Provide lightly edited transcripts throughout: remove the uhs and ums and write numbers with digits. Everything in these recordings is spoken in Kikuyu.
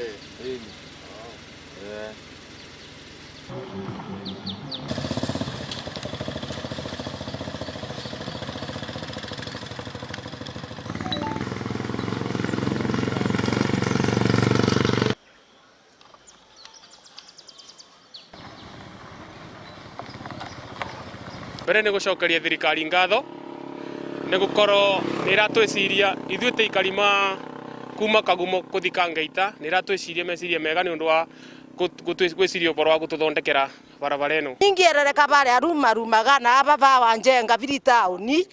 Ĩni. Eh. Mbere nĩ gũcokeria thirikari ngatho nĩ gũkorwo nĩ ĩratwĩciria ithuĩ ta aikari ma kuma Kagumo kũthi Kangeita, nĩ ĩratwĩciria meciria mega nĩ ũndũ wa gwĩciria ũhoro wa gũtũthondekera barabara ĩno. Ingĩerereka barĩa rumarumaga na aba ba Wanjenga Biritaũni,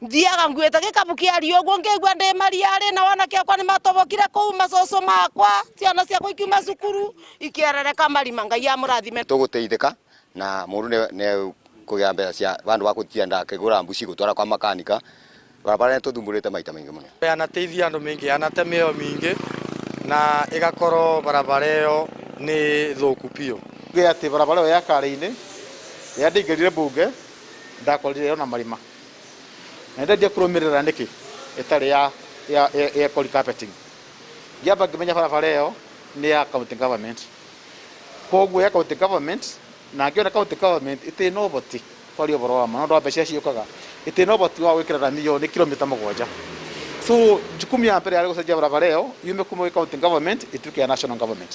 thiaga nguĩte gĩkabu kĩa ria ũguo ngĩigua ndĩ maria-rĩ, nao anake akwa nĩ matobokire kũu macũcũ makwa, ciana ciakwa ikiuma cukuru ikĩerereka marima. Ngai amũrathime. Tũgũteithĩka na mũndũ nĩ kũgĩa mbeca cia vandũ va gũtinda akĩgũra mbuci gũtwara kwa makanika. Barabara nĩ tũthumbũrĩte maita maingĩ mũno. Yanateithia andũ maingĩ, yanate mĩoyo mĩingĩ na ĩgakorwo barabara ĩyo nĩ thũku biũ. Tuge atĩ barabara ĩyo ya Karĩ-inĩ rĩrĩa ndaingĩrire mbunge ndakorire ĩna marima na nĩndendire kũrũmĩrĩra nĩkĩ ĩtarĩ ya ya ya carpeting. Ngĩamba ngĩmenya barabara ĩyo nĩ ya county government, koguo ya county government na ngĩona county government ĩtĩ na ũhoti kwaria ũhoro wa ma, no ũndũ wa mbeca iria ciũkaga ĩtĩ na ũhoti wa gwĩkĩra rami ĩyo nĩ kilomita 7. So jukumu ya mbere yarĩ gũcenjia barabara ĩyo yume kuma gwĩ county government ĩtuĩke ya national government.